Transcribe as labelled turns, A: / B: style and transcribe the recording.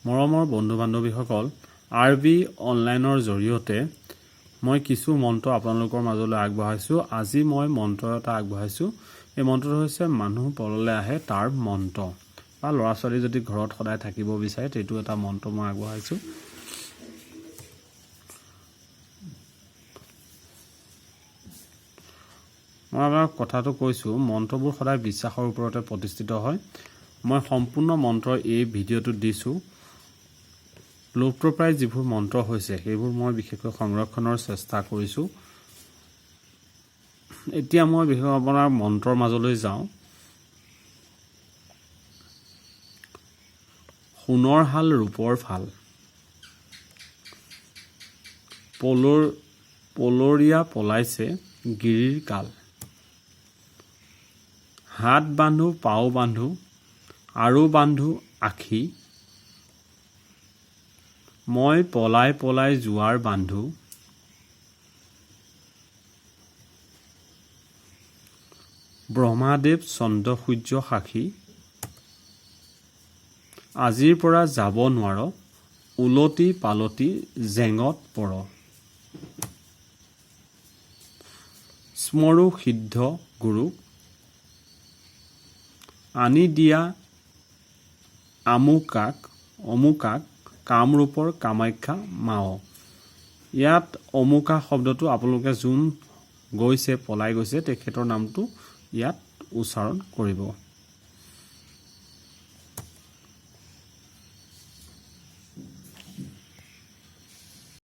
A: মৰমৰ বন্ধু বান্ধৱীসকল, R B অনলাইনৰ জৰিয়তে মই কিছু মন্ত্ৰ আপোনালোকৰ মাজলৈ আগবঢ়াইছোঁ। আজি মই মন্ত্ৰ এটা আগবঢ়াইছোঁ। এই মন্ত্ৰটো হৈছে মানুহ পললে আহে তাৰ মন্ত্ৰ, বা ল'ৰা ছোৱালী যদি ঘৰত সদায় থাকিব বিচাৰে সেইটো এটা মন্ত্ৰ মই আগবঢ়াইছোঁ। মই আপোনাক কথাটো কৈছোঁ, মন্ত্ৰবোৰ সদায় বিশ্বাসৰ ওপৰতে প্ৰতিষ্ঠিত হয়। মই সম্পূৰ্ণ মন্ত্ৰ এই ভিডিঅ'টোত দিছোঁ। লুপ্তপ্ৰায় যিবোৰ মন্ত্ৰ হৈছে সেইবোৰ মই বিশেষকৈ সংৰক্ষণৰ চেষ্টা কৰিছোঁ। এতিয়া মই বিশেষকৈ আপোনাৰ মন্ত্ৰৰ মাজলৈ যাওঁ। সোণৰ হাল ৰূপৰ ফাল, পলৰীয়া পলাইছে গিৰিৰ কাল, হাত বান্ধো পাও বান্ধো আৰু বান্ধো আখি, মই পলাই পলাই যোৱাৰ বান্ধো, ব্ৰহ্মাদেৱ চন্দ্ৰ সূৰ্য সাক্ষী, আজিৰ পৰা যাব নোৱাৰ, উলটি পালটি জেঙত পৰ, স্মৰো সিদ্ধ গুৰুক, আনি দিয়া আমুকাক অমুকাক কামৰূপৰ কামাখ্যা মাৱ। ইয়াত অমুকা শব্দটো আপোনালোকে যোন গৈছে পলাই গৈছে তেখেতৰ নামটো ইয়াত উচ্চাৰণ কৰিব।